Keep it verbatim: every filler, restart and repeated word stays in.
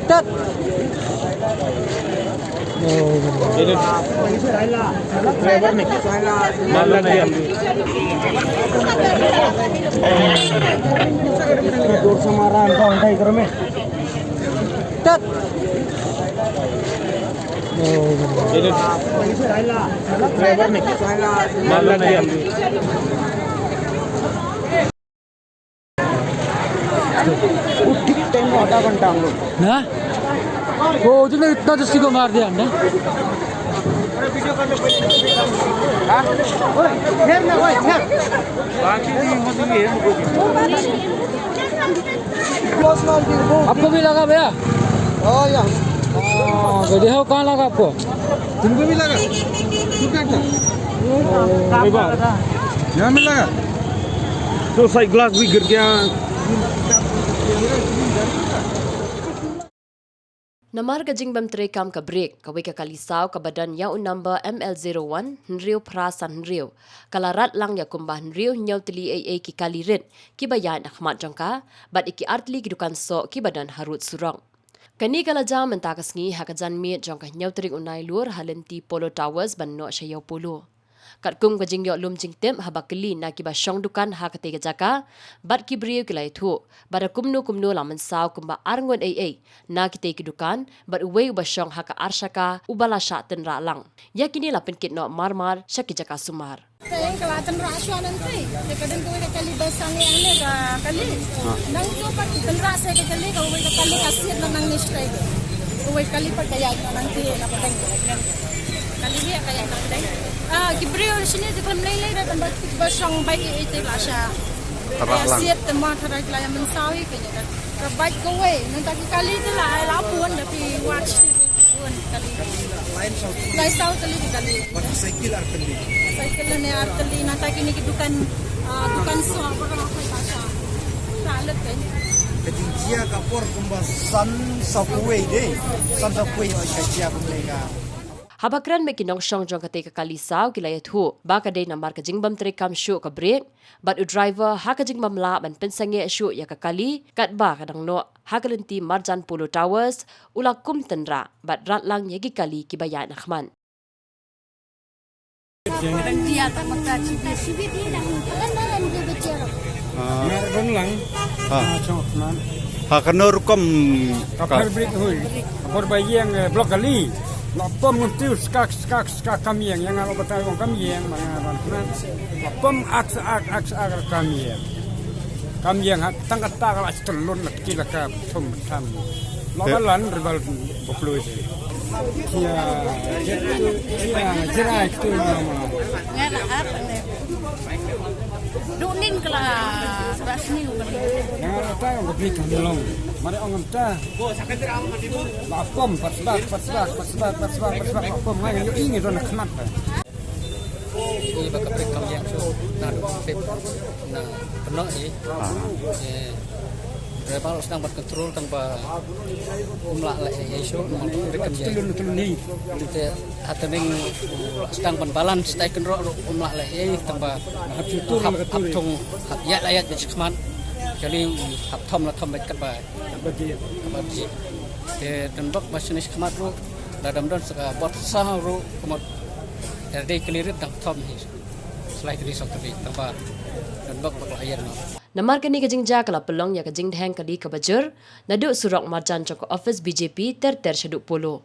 Tat. Tat. वो ठीक टाइम में आधा घंटा हम लोग। ना? वो उसने इतना जल्दी को मार दिया हमने। हाँ? ओए, ठहर ना, ओए, ठहर। बाकी भी मत लिए, हमको भी। आपको भी लगा भैया? हाँ, या। हाँ, देखो कहाँ लगा आपको? तुमको भी लगा? तू क्या था? यहाँ में लगा? तो साइड ग्लास भी गिर गया। Namar ka jingbym treikam ka brake, kawei ka kali saw kaba don ïa u number M L zero one hynriew phra san hynriew ka la rat lang ïa kumba hynriew hynñiew tylli ei ei ki kali rit kiba ïaid na khmat jong ka, bad ïa ki ar tylli ki dukan soh kiba don harud surok. Kane ka la jia mynta ka sngi ha ka janmiet jong ka hynñiew tarik u Nailur ha lynti Polo Towers ban noh sha Ïew Polo. Katkum ka jingïoh lum jingtip haba kylli na kiba shong dukan ha katei ka jaka, bad ki briew ki la ïathuh ba da kumno kumno la mynsaw kumba ar ngut ei ei na kitei ki dukan, bad uwei uba shong ha ka ar shaka uba la shah tynrah lang. Ïa kine la pynkit noh mar mar sha ki jaka sumar. Te ka la tynrah shuwa nangtei. Te ka don kawei ka kali ba sangeh hangne ka kali. Nangtu pat tynrah seh ka kali, kawei ka kali ka siat na nangne shatai. Kawei kali pat ka ïaid na nangtei na pateng. Kali hi ka ïaid na pateng. Ah, ki briew shane te khlem lei lei da tang ba, ba shong bike ei ei te la shah. Tynrah lang. Siat te ma tharai ki la ïa mynsaw hi ka ïa ka. Ka bike kawei, nangta ki kali te la ai la bun da phi watch te. Bun kali. Lai saw tylli ki kali. Bad cycle ar tylli. Cycle ne ar tylli, nangta kine ki dukan, ah, dukan soh baroh ka la shah. Ka leit kein. Ka jingjia ka por kumba san saw kawei de. San saw kawei ka jia kumne ka. Haba kren bad ki nongshong jong katei ka kali saw ki la ïathuh ba ka dei namar ka jingbym treikam shuh ka brake, bad u driver ha ka jingbym lah ban pynsangeh shuh ïa ka kali, katba ka dang noh ha ka lynti marjan Polo Towers, u la kum tynrah bad rat lang ïa ki kali kiba ïaid na khmat. Ah. Ah. Ha kano rukom ka fabric hui. Ka por ba ïeng, eh, block kali. La pom ngun tiu skak skak skak kam ïeng, ïa nga la batai wang kam ïeng, ma nga ran kena. La pom ak sa ak ak sa ak kam ïeng. Kam ïeng ha tang kata ka la stelon la kila ka thum tham. La balan rebal boklo isi. Ïa, ïa, ïa, jerai tu nama. Nga la ap ne. Dunin kala rasmi. Nga la tai ong ka bik ka melong. Mari ong ta. Ba pom, pat sbak, pat sbak, pat sbak, pat sbak, pat sbak, ba pom, ngai, ngai, ngai, don khmat ba. Ïa ba ka brake kam ïeng shuh, na du pep, na pynnoh hi. Ah. Eh, driver u sdang ban control tang ba um lah leh ei ei shuh, namar ka brake kam ïeng. Tylun, tylun hi. Te ha tyneng u sdang ban balance, tai kynroh ruh um lah leh ei ei, tang ba hap, hap thung, hap ïaid la ïaid beit shakhmat. Kali hap thom la thom beit katba. Te don bok ba shane shakhmat ruh, lada ym don sa ka bor sa ruh, ka mut ïa dei kali rit dang thom hi. Sa lai tylli saw tylli, tang ba don bok ba ka la ïeng noh. Namar kane ka jingjia ka la pynlong ïa ka jingdheng kali kaba jur, naduh surok marjan jong ka office B J P ter ter shaduh Polo.